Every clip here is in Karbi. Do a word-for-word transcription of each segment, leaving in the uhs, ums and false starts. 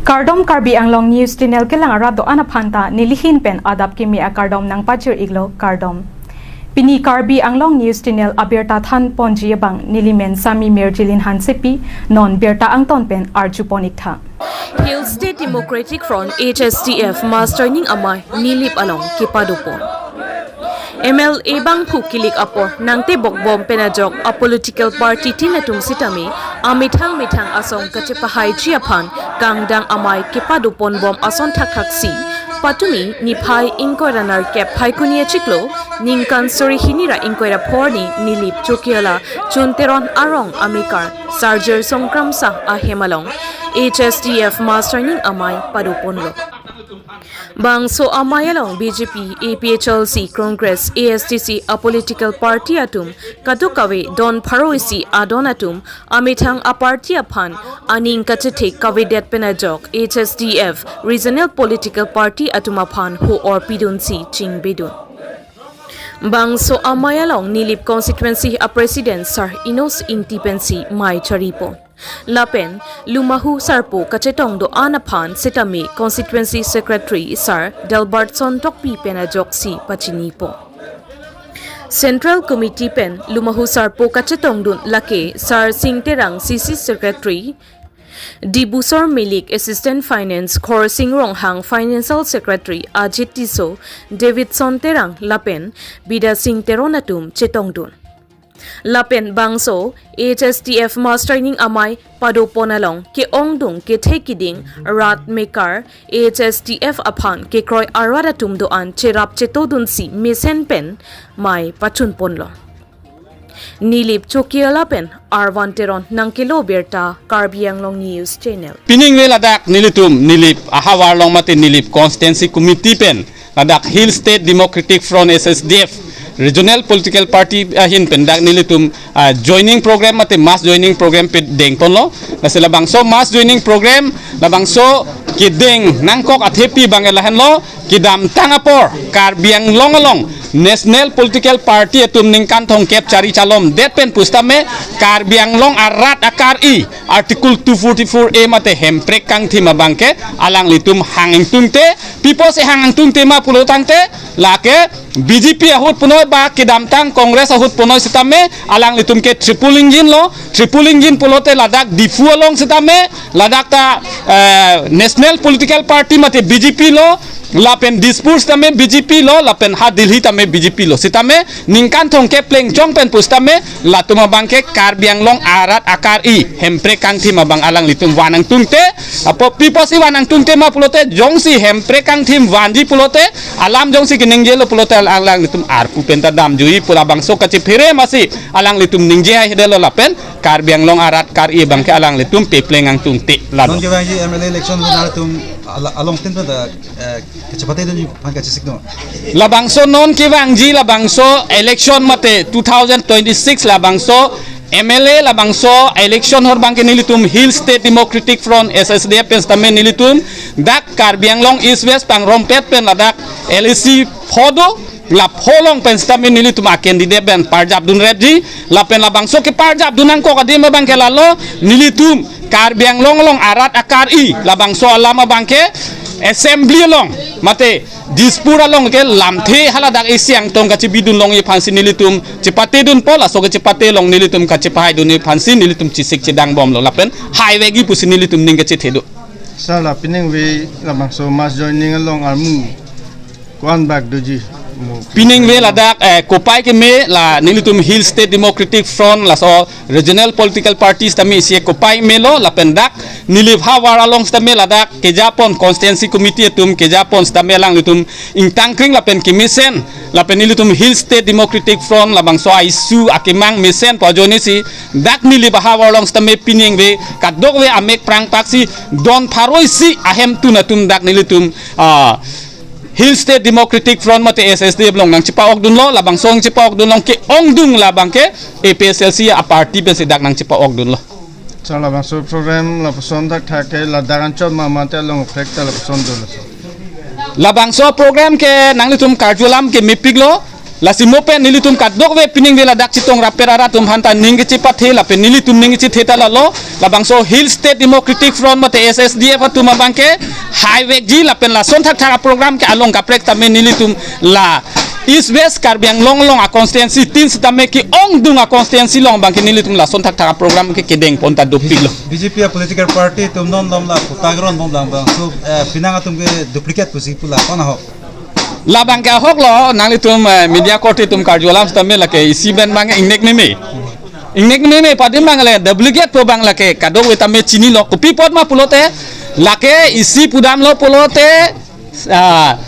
Kardom, Karbi Anglong News Channel kelang arat do-an aphan ta nelihin pen adap kimi akardom nangpachir-iklo, kardom. Pini Karbi Anglong News Channel abirta thanponji abang nelimen Sami Mirjilin Hansepi, non birta angton pen arjupon-iktha. Hill State Democratic Front, H S D F, Master Ning Amei Nilip along kepadopon. M L A bangphu kilik apor nangtebok bom pen ajok a political party tin atum sitame amethang methang asong kachepahaiji aphan kangdang amei kepadopon bom ason thakthaksi patumi niphai ingkoi ra nerkep Phaikuni achiklo ningkan suri hini ra ingkoi ra pho arni Nilip Chokihola Chun Teron arong amekar Sarjir Songkramsa ahem along H S D F Master Ning Amei padoponlo. Bangso amei along B J P, A P H L C, Congress, A S D C a political party atum kadokave don pharo isi adon atum amethang a party aphan aning kachethek kavedet pen ajok H S D F regional political party atum aphan ho-or pidunsi chingbedun. Bangso amei along Nilip constituency a president Sar Enos Ingti pensi mei charipon. Lapen Lumahu Sarpo kachetong do-an aphan sitame constituency secretary Sar Delbartson Tokbi pen ajoksi pachinipon. Central Committee pen Lumahu Sarpo kachetongdun lake Sar Sing Terang C C Secretary, Dibusor Milik Assistant Finance, Khorsing Ronghang Financial Secretary, Ajit Tisso, Davidson Terang lapen Bidya Sing Teron atum chetongdun. Lapen bangso H S D F Master Ning Amei padopon along ke-ongdung kethe kiding rat mekar H S D F aphan kekroi arat atum do-an cherap chetodunsi mesen pen mei pachunponlo. Nilip Chokihola pen Arvan Teron nangkelo birta, Karbi Anglong News Channel. Piningve ladak nelitum Nilip ahavar along mate Nilip Constituency Committee pen ladak Hill State Democratic Front, H S D F, Regional Political Party ahin pen dak nelitum, ah, joining program mate mass joining program pedengponlo. Lasi labangso mass joining program labangso kedeng nangkok athepi abang lahenlo, kedamtang apor Karbi Anglong along National Political Party atum ningkan thomkep chari chalomdet pen pusitame Karbi Anglong arat akar-i Article two forty-four A mate hemprek kangthim abangke alanglitum hang ingtungte, pi apotsi hang ingtungte ma pulo tangte, lake B J P ahut punoi ba kedamtang Congress ahut punoi sitame alanglitum ke triple engine lo, triple engine pulote ladak Diphu along sitame, ladak ta, eh, National Political Party mate B J P lo, lapen Dispur sitame B J P lo, lapen ha Delhi tame B J P lo. Sitame ningkan thomkep plengchong pen pusitame latum abangke Karbi Anglong arat akar-i hemprek kangthim abang alanglitum van ingtungte, apot pi apotsi van ingtungte ma pulote jongsi hemprek kangthim vanji pulote alam jongsi keningjelo pulote alanglitum arpu penta damjui pu labangso kachephere masi alanglitum ningje haihedetlo lapen Karbi Anglong arat akar-i abangke alanglitum pepleng ingtungte lalo. Non kevangji M L A election lo nangtum ala-, along tin pada, eh, kachepatedunji aphan kachesikno. Labangso non kevangji labangso election mate two thousand twenty-six labangso M L A labangso election ahut abangke nelitum Hill State Democratic Front, H S D F pen sitame nelitum dak Karbi Anglong East West pangrompet pen ladak L A C pho do, la pho along pen sitame nelitum a candidate pen parjapdunrepji, lapen labangso keparjapdun nangkok adim abangke lalo, nelitum Karbi Anglong along arat akar-i labangso alam abangke assembly along mate Dispur along ke lamthe haladak isi angtong kachebidun longji aphansi nelitum chepatedunpo, laso kechepate along nelitum kachepahaidunji aphansi nelitum chesik chedangbomlo lapen haivekji pusi nelitum ning kachethedun. Sir, la piningve labangso mass joining along armu ko-an bak doji? Mo- Piningve ladak, eh, kopai keme la nelitum Hill State Democratic Front laso regional political parties tame isi kopai melo lapen dak Nilip havar along sitame ladak kejapon constituency committee atum kejapon sitame alanglitum ingtangkring lapen kemesen lapen nelitum Hill State Democratic Front labangso a-issue akemang mesen pu ajoinesi dak Nilip ahavar along sitame piningve kadokave amek prangpaksi don pharo isi ahemtun atum dak nelitum, ah, Hill State Democratic Front mate H S D F along nangchepa-okdunlo, labangso nangchepa-okdun along ke-ongdung labangke A P H L C a party pensi dak nangchepa-okdunlo. Sir, labangso program lapuson thakthak ke ladak anchot ma mate along effect ta lapuson dolo, sir? Labangso program ke nanglitum karju alam ke mepiklo, Lasi mo pen nelitum kadokave pining de ladak chetong rapet arat atum aphan ta ning kachepathe lapen nelitum ning kachethe ta lalo, labangso Hill State Democratic Front mate H S D F atum abangke haivekji lapen lason thakthak a-program ke along kaprek tame nelitum la East West Karbi Anglong along a-constituency tin sitame ke-ongdung a-constituency along abangke nelitum lason thakthak a-program ke kedeng pon ta dopiklo. B J P a-political party atum non dom la patta keron bom lang bang. So, eh, penang atum ke duplicate pusi pu la ko-an ahok? Labangke ahoklo, nanglitum, eh, media korte atum karju alam sitame lake isi pen abang ingnek meme. Ingnek meme padi abang le duplicate pu abang lake kadokave tame chinilo, kopi apot ma pulote lake isi pudamlo pulote, ah,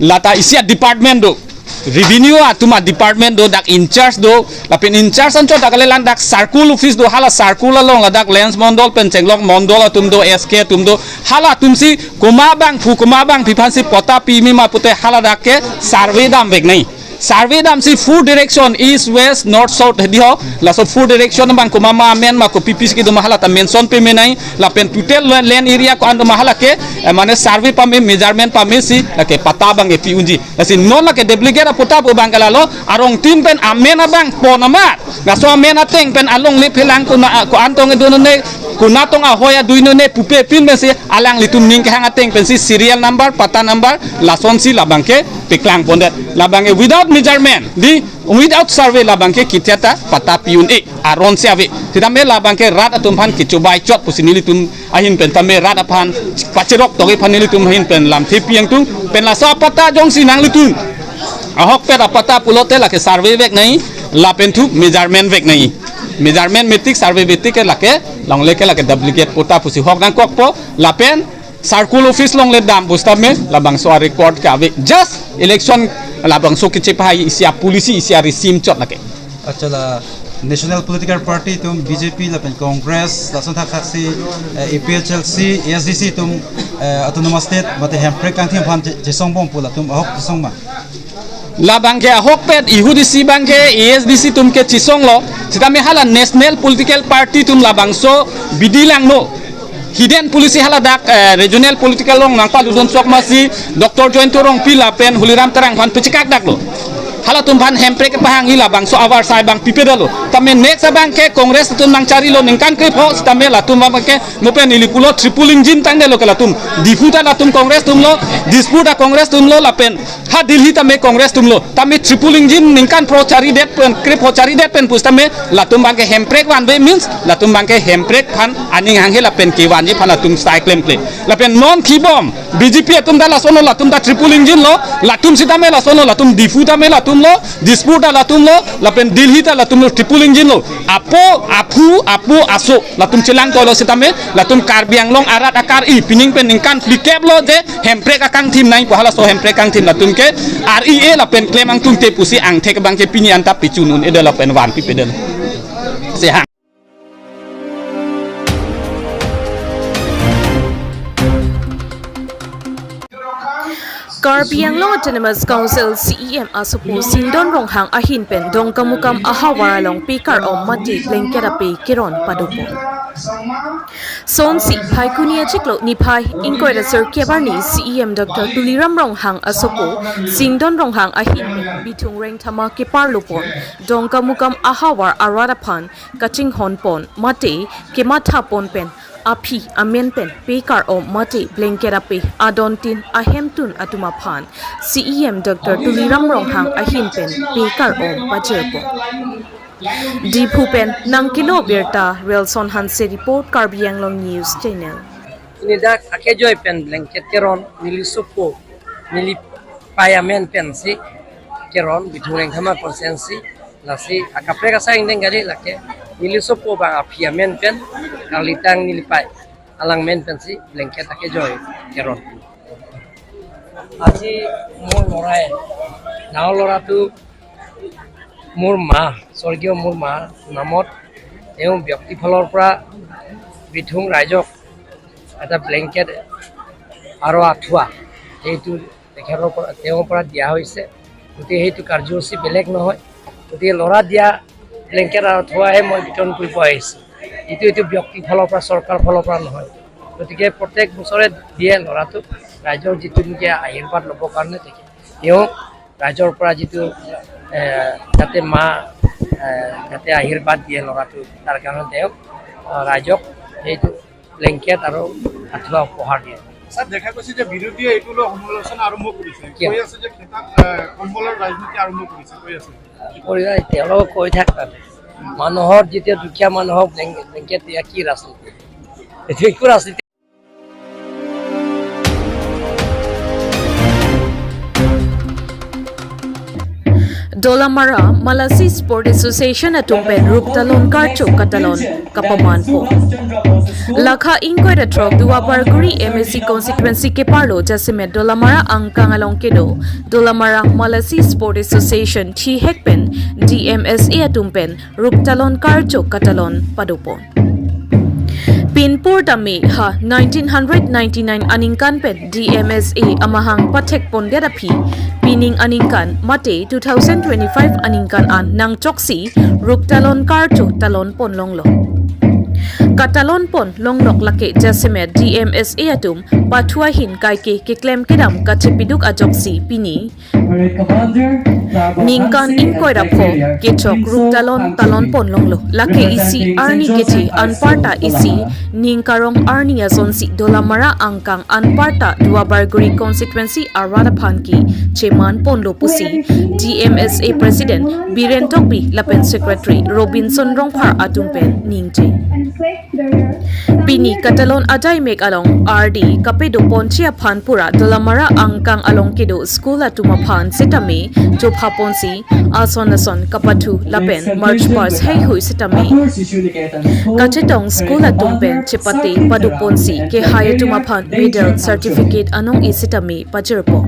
lata isi a-department do. Revenue atum a-department do, dak in-charge do, lapen in-charge anchot dak le lang dak circle office do, hala circle along ladak Lance Mondol pen chenglok Mondol atum do, S K atum do, halatumsi komat abangphu komat abangpi aphansi patta pime ma pute hala dak ke survey damvek nangji. Survey damsi four direction, east, west, north, south hedi ho, laso four direction abang komat ma amen ma kopi pisi kedo ma hala ta mention peme nangji, lapen total land, land area ko-an do ma hala ke, eh, mane survey pame, measurement pamesi lake patta abangke pi unji. Lasi non lake duplicate a-patta pu abangke lalo, arong tin pen amen abang pon amat, laso amen ateng pen alongle phelang kona, ko-an tong do none, kona tong ahoi adui none pupe pin pensi alanglitum ning kehang ateng pensi serial number, patta number, lasonsi labangke paklang pondet. Labangke without measurement, di, without survey labangke kitya ta patta pi un-e aron si ave. Sitame labangke rat atum aphan kechobai chot pusi nelitum ahin pen tame rat aphan pacherok toke aphan nelitum ahin pen lamthe pi ingtung, pen laso a-patta jongsi nanglitum ahokpet a-patta pulote lake survey vek nangji, lapen thu measurement vek nangji. Measurement metik, survey metik ke lake, longle ke lake duplicate patta pusi hok nangkokpo, lapen circle office along le dam pusitame labangso a-record ke ave. Just election labangso kachepahai isi a-policy, isi a-regime chot lake. Achala, national political party atum B J P lapen Congress, lason thakthaksi, eh, A P H L C, A S D C atum, eh, autonomous state mate hemprek kangthim aphan che-, chesong bom pu latum ahok chesong ma? Labangke ahokpet, ihudisi abangke A S D C atum ke chesonglo, sitame hala national political party atum labangso bidi langno. Hidden policy hala dak, eh, regional political along nangpaludun sok masi Doctor Jayanta Rongpi lapen Holiram Terang aphan pachekak daklo. Halatum aphan hemprek kepahangji labangso avarsai abang pipe detlo. Tame next abangke Congress atum nangcharilo ningkan krepho sitame latum abangke mo pen ili pulo triple engine tangdetlo ke latum. Diphu ta latum Congress atumlo, Dispur ta Congress atumlo lapen ha Delhi tame Congress atumlo. Tame triple engine ningkan pharo charidet pen, krepho charidet pen pusitame latum abangke hemprek vanve means latum abangke hemprek aphan aning hanghe lapen kevanji aphan latum sai klemkle. Lapen non kibom B J P atum ta lasonlo, latum ta triple engine lo, latum sitame lasonlo, latum Diphu tame latumlo, Dispur ta latumlo, lapen Delhi ta latumlo, triple engine lo. Apo, aphu, apo, aso, latum chelang tolo sitame, latum Karbi Anglong arat akar-i, pining pen ningkan phlikep lo je, hemprek akangthim nangpo, halaso hemprek kangthim latum ke, R E A lapen klem angtungte pusi angthek abangke pini anta pichun un-e det lapen van pipe det. Sehang. Karbi Anglong Autonomous Council C E M asopo Singdon Ronghang ahin pen Dongkamukam ahavar along pekar-om mate blanket ape keron padopo. Sonsi Phaikuni achiklo niphai ingkoi ra sirkep arni C E M Doctor Tuliram Ronghang asopo Singdon Ronghang ahin pen Bithung Rengthama keparlopon Dongkamukam ahavar arat aphan kachinghon pon mate kematha pon pen aphi amen pen pekar-om mate blanket ape adontin ahemtun atum aphan C E M Doctor Tuliram Ronghang ahin pen pekar-om pajirpon. Diphu pen nangkelo birta Relson Hanse report, Karbi Anglong News Channel. Pini dak akejoi pen blanket keron neli sopo neli pei amen pensi keron Bithung Rengthama constituency lasi akaprek asai ingdeng kali lake neli sopo abang aphi amen pen karlitang neli pei alang amen pensi blanket akejoi keron. আজি মোৰ ল'ৰাই, ডাঙৰ ল'ৰাটো মোৰ মা, স্বৰ্গীয় মোৰ মাৰ নামত তেওঁ ব্যক্তি ফালৰ পৰা বিথুং ৰাইজক এটা ব্লেংকেট আৰু আঁঠুৱা, এইটো তেখেতৰ পৰা, তেওঁৰ পৰা দিয়া হৈছে। গতিকে সেইটো কাৰ্যসূচী বেলেগ নহয়। গতিকে ল'ৰা দিয়া ব্লেংকেট আৰু আঁঠুৱাহে মই বিতৰণ কৰিব আহিছোঁ। এইটো, এইটো ব্যক্তি ফালৰ পৰা, চৰকাৰ ফালৰ পৰা নহয়। গতিকে প্ৰত্যেক বছৰে দিয়ে ল'ৰাটোক, ৰাইজৰ যিটো নেকি আশীৰ্বাদ ল'বৰ কাৰণে তেখে-, তেওঁ ৰাইজৰ পৰা যিটো এ, যাতে মা, এ, যাতে আশীৰ্বাদ দিয়ে ল'ৰাটো, তাৰ কাৰণে তেওঁক, আ, ৰাইজক সেইটো ব্লেংকেট আৰু আঁঠুৱা উপহাৰ দিয়ে। স্যাৰ, দেখা গৈছে যে বিৰোধীয়ে এইটো লৈ সমালোচনা আৰম্ভ কৰিছে। কিয়? কৈ আছে যে খেতান, এ, কম্বলৰ ৰাজনীতি আৰম্ভ কৰিছে, কৈ আছে। কৰি, তেওঁলোকক কৈ থাক তাতে। মানুহৰ যেতিয়া দুখীয়া মানুহক ব্লেং-, ব্লেংকেট দিয়া কি ৰাজনীতি? এইটো একো ৰাজনীতি Dolamara Malasi Sport Association atum pen ruptalon karcho katalon kapamanpo. Lakha ingkoi ra throk Duar Bagori M A C constituency keparlo jasemet Dolamara angkang along kedo Dolamara Malasi Sport Association thihek pen D M S A atum pen ruptalon karcho katalon padopon. Pinpur tame ha nineteen hundred ninety-nine aningkan pen D M S A amahang pathek pondet aphi, pining aningkan mate two thousand twenty-five aningkan an nangchoksi ruptalon karcho talon pon longlo. Katalon pon longlok lake jasemet D M S A atum pathu ahin kaike keklem kedam kachepiduk ajoksi pini ningkan ingkoi ra pho kechok ruptalon talon pon longlo. Lake isi arni kethe anparta isi ning karong arni asonsi Dolamara angkang anparta Duar Bagori constituency arat aphan ke cheman ponlo pusi D M S A President Biren Tokbi lapen Secretary Robinson Rongphar atum pen ningje. Pini katalon ajaimek along ardi kapedo ponji aphan pura Dolamara angkang along kedo school atum aphan sitame chopha ponsi ason ason kapathu lapen march past heihui sitame kachetong school atum pen chepate pado ponsi kehai atum aphan medal certificate anong-e sitame pajirpo.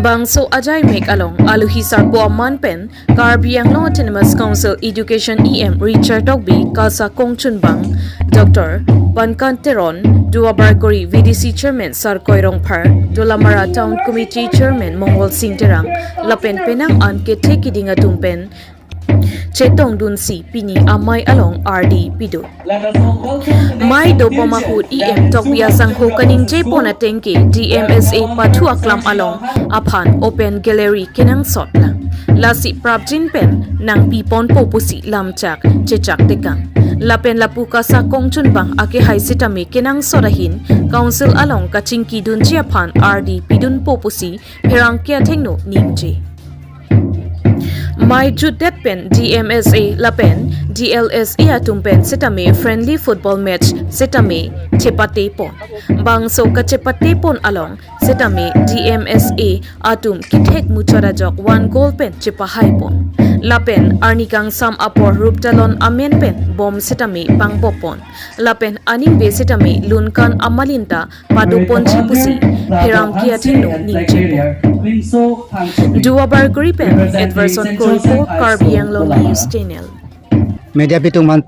Bangso ajaimek along aluhi sarpo aman pen Karbi Anglong Autonomous Council Education E M Richard Tokbi, KASA kongchunbang Doctor Pankan Teron, Duar Bagori V D C Chairman Sarkoi Rongphar, Dolamara Town Committee Chairman Mongol Sing Terang, lapen penang an kethe kiding atum pen chetongdunsi pini amei along ardi pido. Mei dobom ahut E M Tokbi asangho kaningje pon ateng ke D M S A pathu aklam along aphan open gallery kenangsot lang. Lasi prapjin pen nangpi ponpo pusi lamchak chechak tekang. Lapen lapu KASA kongchunbang akehai sitame kenangsot ahin council along kachingkidunji aphan ardi pidunpo pusi pherangke athengno ningje. Mei jutdet pen D M S A lapen D L S A atum pen sitame friendly football match sitame chepate pon. Bangso kachepate pon along sitame D M S A atum kethek muchot ajok one goal pen chepahai pon. Lapen arni kangsam apor ruptalon amen pen bom sitame pangbo pon. Lapen aningve sitame lunkan amalin ta pado ponji pusi pherangke athengno ningje pon. Duar Bagori pen Edverson Koripo, Karbi Anglong News Channel. Media bitung man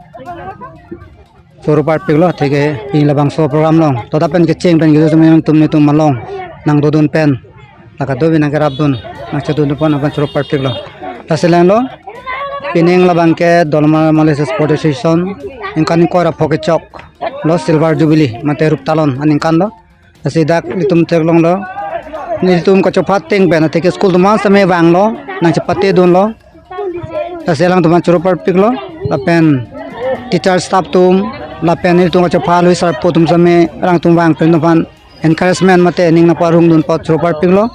choro parpiklo, thik he, pini labangso program along toda pen kecheng pen kedo atum nangtum netum malong nangdodun pen la kadokave nangkerapdun nangchetongdun pon aphan choro parpiklo. Lasi langlo, pining labang ke Dolamara Malasi Sport Association ningkan ingkoi ra pho kechoklo silver jubilee mate ruptalon aningkan lo. Lasi dak nelitum theklonglo, nelitum kachopha ateng pen athe ke school atum an sitame vanglo, nangchepatedunlo. Lasi alangtum aphan choro parpiklo, lapen teacher staff atum, lapen nelitum kachopha aluhi sarpo atum sitame alangtum vang pen aphan encouragement mate ning nangparhungdun apot choro parpiklo.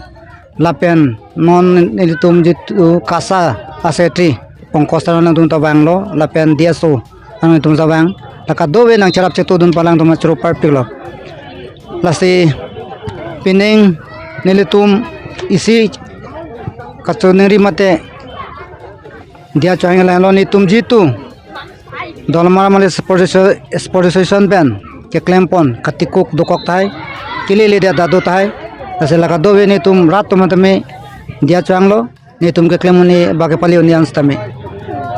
Lapen non nelitum jitu KASA a secretary Pankaj Teron atum ta vanglo, lapen D S O atum ta vang, la kadokave nangcherap chetongdun apot alangtum choro parpiklo. Lasi pining nelitum isi kachiningri mate diya chohang langlo, netum jitu Dolamara Malasi Sport Asso-, Sport Association pen keklem pon katikuk dokok tahai, kelele dia dado tahai. Lasi la kadokave netum rat atum tame diya chohanglo, netum keklem un-e ba kepale un-e an sitame.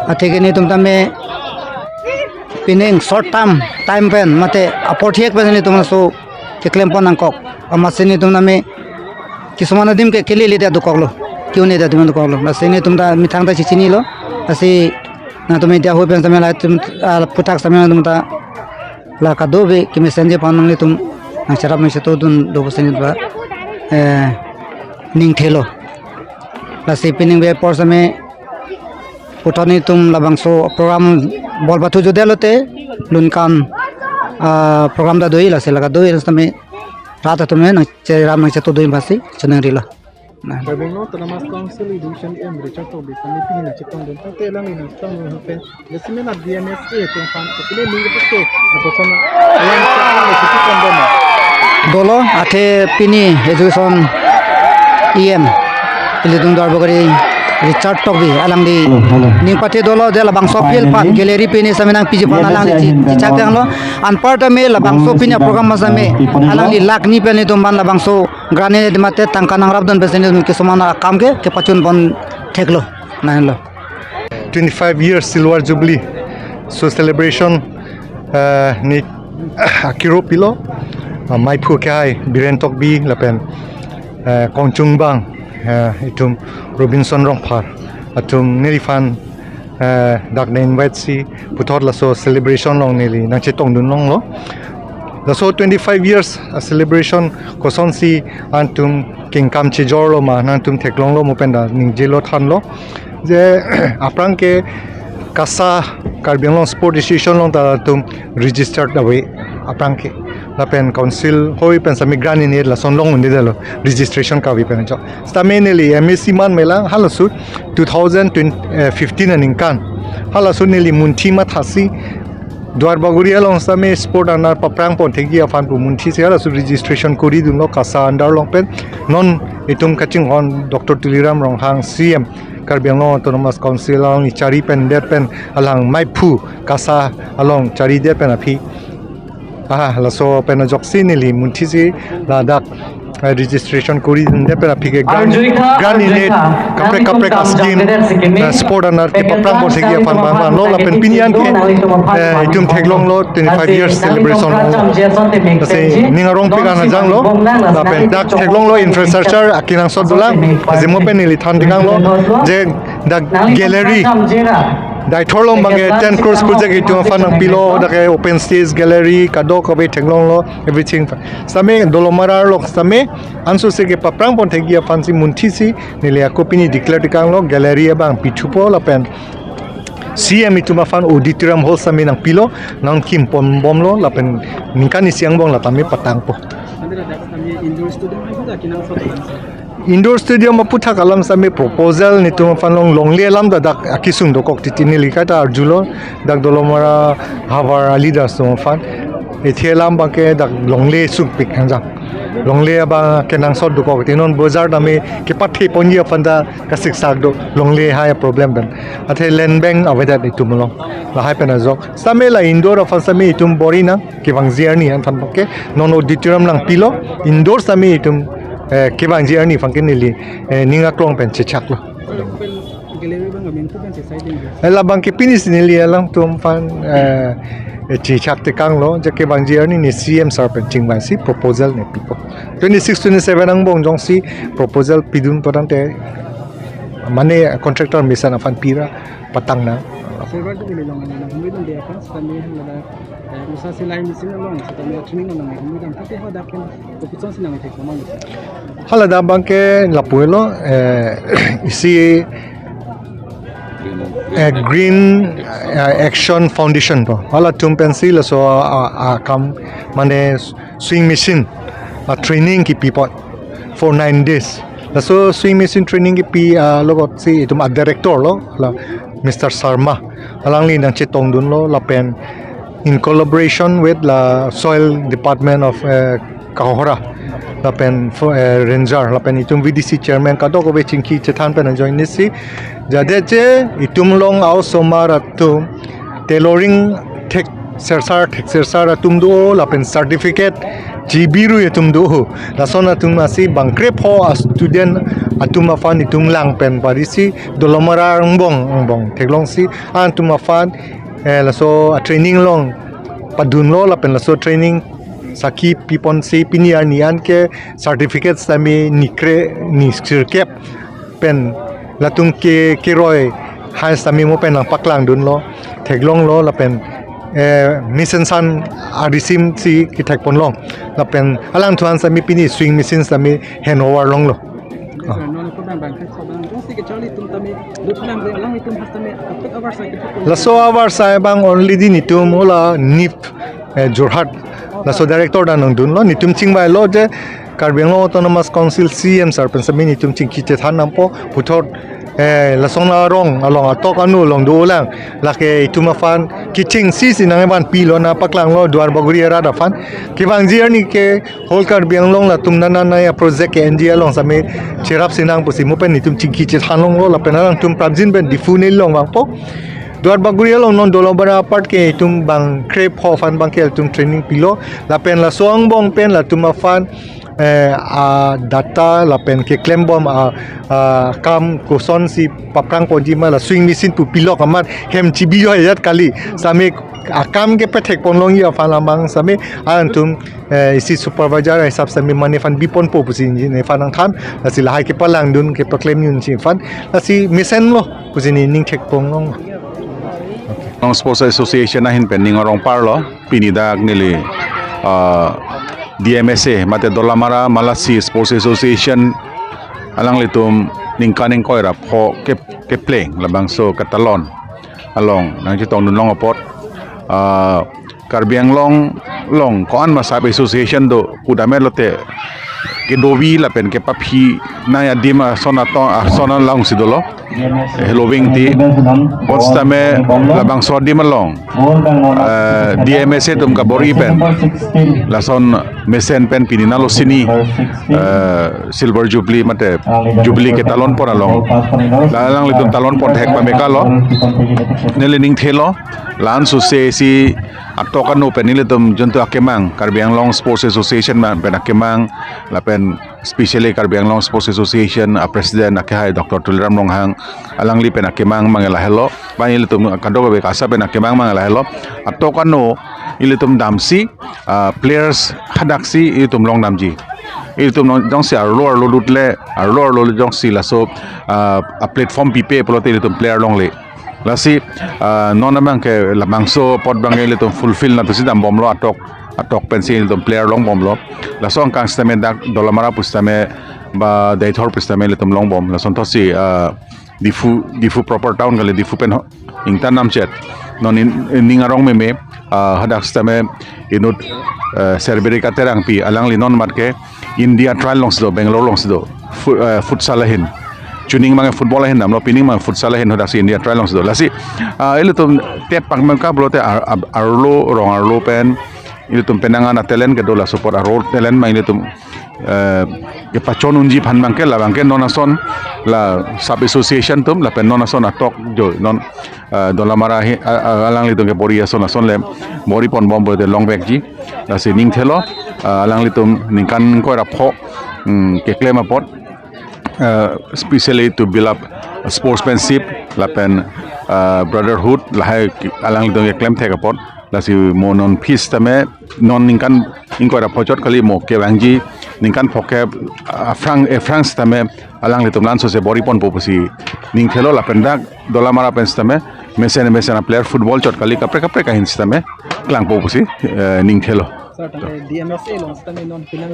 Athe ke netum tame pining short term time pen mate apor thihek pen netum laso keklem pon nangkok. Amatsi netum tame kisuman adim ke kelele dia dokoklo, ke-un-e dia adim dokoklo. Lasi netum ta methang ta chechinilo. Lasi nangtum media ahoi pen sitame lahai atum, ah, aphuthak sitame nangtum ta la kadokave kemesenji aphan nanglitum nangcherap nangchetongdun do pusi nelitum, eh, ning thelo. Lasi pining be apor sitame puthot netum labangso program bol pathu jodetlote lunkam, ah, program ta do-ik, lasi lake do-ik sitame rat atum nangcheram nangcheto do-ik basi chenang rilo. Nah. Karbi Anglong Autonomous Council Education E M Richard Tokbi sitame pini nangchetongdun, tangte alangli nangchetongdun pen, lasi menat D M S A atum aphan, pini ning ke pake, aposan, alang sa, alang sa, pake kondom. Dolo athe pini Education E M ilitum Duarbagori Richard Tokbi alangli ning pathe dolo, je labangso field aphan, gallery pini sitame nangpiji aphan alangli chi, chichak tanglo. Anparta me labangso pini program sitame alangli lakh ni pen itum aphan labangso grant ni mate tangka nangrapdun pen sitame kisuman akam ke kepachun pon theklo, nanglo. Twenty-five years Silver Jubilee, so celebration, eh, ni akiro pilo, ah, maiphu kehai Biren Tokbi lapen, eh, kongchungbang, eh, itum Robinson Rongphar atum neliphan, eh, dak nang-invite si puthot laso celebration along neli nangchetongdun longlo. Laso twenty-five years a celebration kosonsi nangtum kengkam chejorlo ma nangtum theklonglo mo pen ta ningjelo thanlo. Je aphrang ke KASA, Karbi Anglong Sport Association along ta latum registered ave aphrang ke. Lapen council hoi pen sitame grant ni lason long un-edetlo, registration kave pen jo. Sitame neli M A C man melang halaso two thousand fifteen aningkan. Halaso neli munthi mathasi Duarbagori along sitame sport anar paphrang pon thekji aphan pu munthisi halaso registration koridunlo KASA under along pen. Non itum kachinghon Doctor Tuliram Ronghang C M Karbi Anglong Autonomous Council along chari pen det pen alang maiphu KASA along chari det pen aphi. Ah, laso pen ajoksi neli munthisi ladak, eh, registration kori det pen aphi ke grant, arjuikha, grant ni arjuikha, kaprek kaprek a scheme, eh, sport anar kepaphrang pon thekji aphan bang bang lo lapen pini an ke, eh, itum theklonglo twenty-five years celebration lo. Lasi ning arongpik an ajanglo lapen dak theklonglo infrastructure akenangsot dolang. Lasi mo pen neli than tekanglo je dak gallery Deithor along abangke ten crores project itum aphan nangpilo, dak ke open stage, gallery, kadokave theklonglo, everything. Sitame Dolamara along sitame ansose kepaphrang pon thekji aphansi munthisi neli ako pini declare tekanglo, gallery abang pithupo lapen C M itum aphan auditorium hall sitame nangpilo, nangkim ponbomlo lapen ningkan isi angbong la tame patangpo. Indoor stadium aputhak alam sitame proposal netum aphan long longle alam ta dak akesung dokok titi, neli kaita arjulo, dak Dolamara havar a-leaders atum aphan. Ethi alam abangke dak longle sungpik hangjang. Longle abang kenangsot dokok titi, non bojar tame kepathe ponji aphan ta kasiksak do, longle hai problem pen. Athe land bank avedet itum along. Lahai pen ajok. Sitame la indoor aphan sitame itum bor-i nang, kevangji arni an than abangke. Non auditorium nangpilo, indoor sitame itum, eh, kevangji arni abangke neli, eh, ning aklong pen chechaklo. Gallery abang amen tu kan chesai ding. Eh, labangke pini si neli alangtum aphan, eh, eh, chechak tekanglo, je kevangji arni ne C M sir pen chingvaisi proposal ne pipo. Twenty-six, twenty-seven angbong jongsi proposal pidun potangte, mane contractor mesen aphan pira patang nang. Silver Jubilee along ani nanghumri dun dia kan, sitame hala, eh, usa silai machine along, sitame training along nanghumri dun, tapi hadak kan, kopi chonsi nangthek komang. Haladak abangke lapu-elo, eh, isi, eh, Green, eh, Action Foundation po. Halatum pensi laso, ah, ah, kam mane sewing machine, ah, training kipi apot for nine days. Laso sewing machine training kipi, ah, along si itum a-director lo, la Mister Sharma. Alangli nangchetongdunlo lapen in collaboration with la Soil Department of, eh, Kohora, lapen fo-, eh, Ranger, lapen itum V D C chairman kadokave chingki chethan pen ajoine si. Jade je itum along a-osomar atum tailoring thek sersar, thek sersar atum do, lapen certificate G B ru atum do. Lason atum asi bangkrepho a-student atum aphan itum lang pen parisi Dolamara angbong, angbong theklongsi atum aphan, eh, laso a-training along padunlo lapen laso training sakhi piponsi pini arni an ke certificate sitame nikre, ni sirkep pen latum ke keroi hai sitame mo pen nangpaklangdunlo, theklonglo lapen, eh, mesen san arisim si kethek ponlong lapen alangthu an sitame pini sewing machine sitame handover longlo. Sir, non ko bang bang ke so bang. Jongsi kacharli atum tame, dutlang de alanglitum has tame, atuk abar sa ke. Laso abar sa bang only di netum hala NIFT, eh, Jorhat. Laso director ta nangdunlo, netum chingvailo je Karbi Anglong Autonomous Council CEM sir pen sami netum chingki chethan nangpo, puthot, eh, lason arong along atok anu along dolang, lake itum aphan kechengsi si nangvanpilo, nangpaklanglo Duarbagori arat aphan. Kevangji arni ke whole Karbi Anglong latum nana naya project ke N G along sami cherapsi nang pusi mo pen netum chingki chethan longlo, lapen alangtum prapjin pen Diphu nelong vangpo. Duarbagori along non Dolamara apart ke itum bang krepho aphan bang ke itum training pilo, lapen laso angbong pen latum aphan, eh, a data lapen keklembom a, a kam kosonsi paprang ponji ma, la sewing machine pu pilok amat hem chibi jo ajat kali, sami akam ke pethek ponlongji aphan labang sami alangtum, eh, isi supervisor hisap sami mane aphan biponpo pusi nephan nangthan, lasi lahai kepalangdun kepaklem unji aphan, lasi mesenlo pusi ne ning thek ponlong. Long Sports Association ahin pen ning arong parlo, pini dak neli, ah, D M S A mate Dolamara Malasi Sports Association alanglitum ningkan ingkoi ra pho ke, kepleng labangso ketalon along nangchetongdun long apot, ah, Karbi Anglong along ko-an ma sub association do, pudamlo te kedovi lapen kepaphi nai adim ason atong ason alongsi dolo. Heloving ti, bonsitame labangso adim along, eh, D M S A atum kabor-i pen lason mesen pen pini nalo sini, eh, Silver Jubilee mate Jubilee ketalon pon along, la alanglitum talon pon thek pame kalo. Neli ning thelo, la-an suse isi atok anu pen nelitum juntu akemang, Karbi Anglong Sports Association ma pen akemang, lapen specially Karbi Anglong Sports Association a President akehai Doctor Tuliram Ronghang, alangli pen akemang mangela helo, ba ilitum kadokave kasa pen akemang mangela helo. Atok anu ilitum damsi, ah, players hadaksi ilitum long damji. Ilitum long jongsi arlo arlo lutle, arlo arlo jongsi laso, ah, a platform pipe pulote ilitum player longle. Lasi, ah, non abang ke labangso apot abang ilitum fulfill nangthusi dambomlo, atok atok pensi ilitum player longbomlo. Laso angkang sitame dak Dolamara pusitame ba Deithor pusitame ilitum longbom. Lason thotsi, ah, Diphu, Diphu proper town kali, Diphu pen ho, ingtan namchet. Non in, in ning arong meme, ah, hadak sitame inut, eh, Serberika Terangpi alangli non mat ke India trial longsi do, Bangalore longsi do. Fu-, eh, futsal ahin. Chuning mang football ahin damlo, pining mang futsal ahin hadaksi India trial longsi do. Lasi, ah, ilitum tep pakmem ka pulote ar-, ar-, arlo, rong arlo pen ilitum penang ana talent kedo, laso apot arlo talent mang ilitum, eh, kepachon unji aphan abang ke labang ke non ason la sub association atum lapen non ason atok jo non, eh, Dolamara hi, ah, ah, alanglitum kebor-i ason ason le bor-i ponbom pulote longvekji. Lasi ning thelo, ah, alanglitum ningkan ingkoi ra pho, hmm, keklem apot, uh, specially to build up sportsmanship lapen, uh, brotherhood lahai ki-, alanglitum keklem thek apot. Lasi mo non phi sitame non ningkan ingkoi ra pho chot kali, mo kevangji ningkan pho ke, uh, aphrang, eh, aphrang sitame alanglitum la-an sose bor-i ponpo pusi ning thelo, lapen dak Dolamara pen sitame mesen mesen a player football chot kali, kaprek kaprek ahin sitame klangpo pusi, eh, ning thelo. Sir, tangte D M S A along sitame non pinang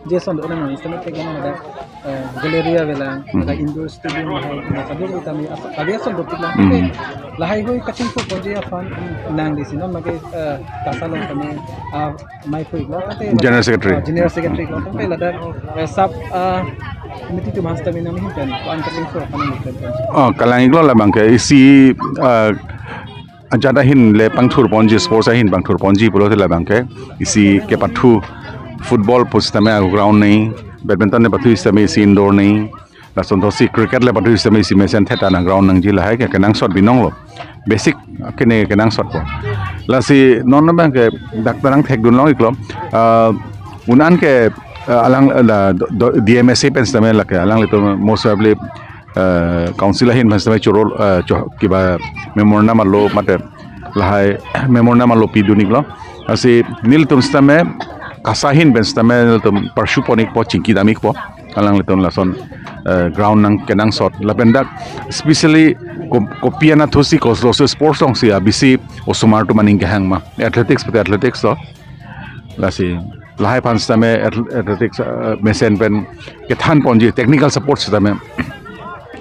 Jason do nang sitame te gana ada, eh, gallery avelang, Mhm. ada indoor stadium hai, ada kadokave tame as-, ada ason dopik lang. Mhm. Lahai hui kachingthur ponji aphan nangli si non mage, eh, KASA along tame, ah, mai phui lo, tangte General Secretary. Ah, General Secretary lo, tangte ladak, eh, sub, ah, committee atum has tame nangli hin pen, ko-an kachingthur aphan nangli pen pen. Oh, kalang-iklo labang ke isi, ah, ajat ahin le pangthur ponji, sports ahin pangthur ponji pulote labang ke isi kepathu, football pusitame a ground nai, badminton le pathu sitame isi indoor nai, lason thotsi cricket le pathu sitame isi mesen theta na ground nangji, lahai ke kenangsot binong lo. Basic kene kenangsotpo. Lasi non abang ke dak ta nangthekdun long-iklo. Ah, un-an ke, ah, alang, ah, la, do, do, D M S A pen sitame lake alanglitum most probably, eh, council ahin aphan sitame choro, eh, cho, kiba memorandum alo mate lahai memorandum alo pidun-iklo. Lasi nelitum sitame KASA ahin pen sitame nelitum parshu pon-ikpo, chingki dam-ikpo. Alanglitum lason, eh, ground nang kenangsot. Lapen dak specially ko-, kopi anatthu si kosonsi sports alongsi a bisi osomar atum aning kehang ma. Athletics pute athletics lo. Lasi lahai aphan sitame ath- athletics uh, mesen pen kethan ponji technical support sitame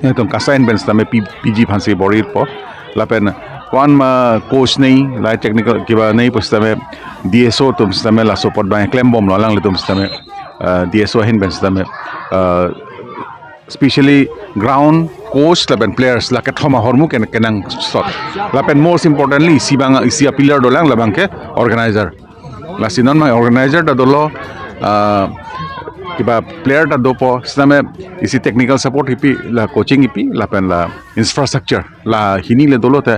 itum KASA ahin pen sitame P- PG aphansi bor-ipo. Lapen ko-an ma coach nei, lahai technical kiba nei pu sitame DSO atum sitame laso apot abang klembomlo, alanglitum sitame uh, DSO ahin pen sitame uh, specially ground, coach lapen players, la kethom ahormu ken- kenangsot. Lapen most importantly isi abang, isi a pillar dolang, labang ke organizer. Lasi non ma organizer ta dolo, uh, kiba player ta dopo sitame isi technical support kipi, la coaching kipi lapen la infrastructure, la hini le dolo te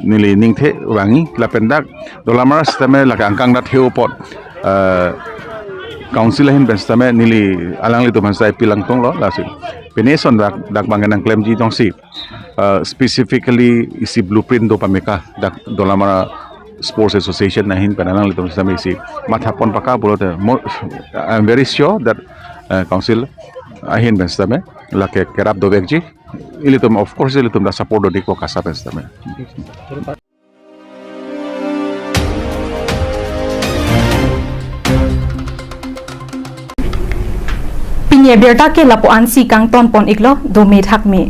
neli ningthe vangji. Lapen dak Dolamara sitame lake angkang dat heu apot uh, council ahin pen sitame neli alanglitum aphan sai appeal ingtonglo. Lasi pine ason dak dak abang nangklemji jongsi uh, specifically isi blueprint do pame ka, dak Dolamara Sports Association ahin pen alanglitum sitame isi matha pon paka pulote mo- I'm very sure that uh, council ahin pen sitame lake kerap dovekji. Ilitum, of course, ilitum ta support dodik ko KASA pen sitame. Pini abirta ke lapu-ansi kangton pon iklo, dome thakme.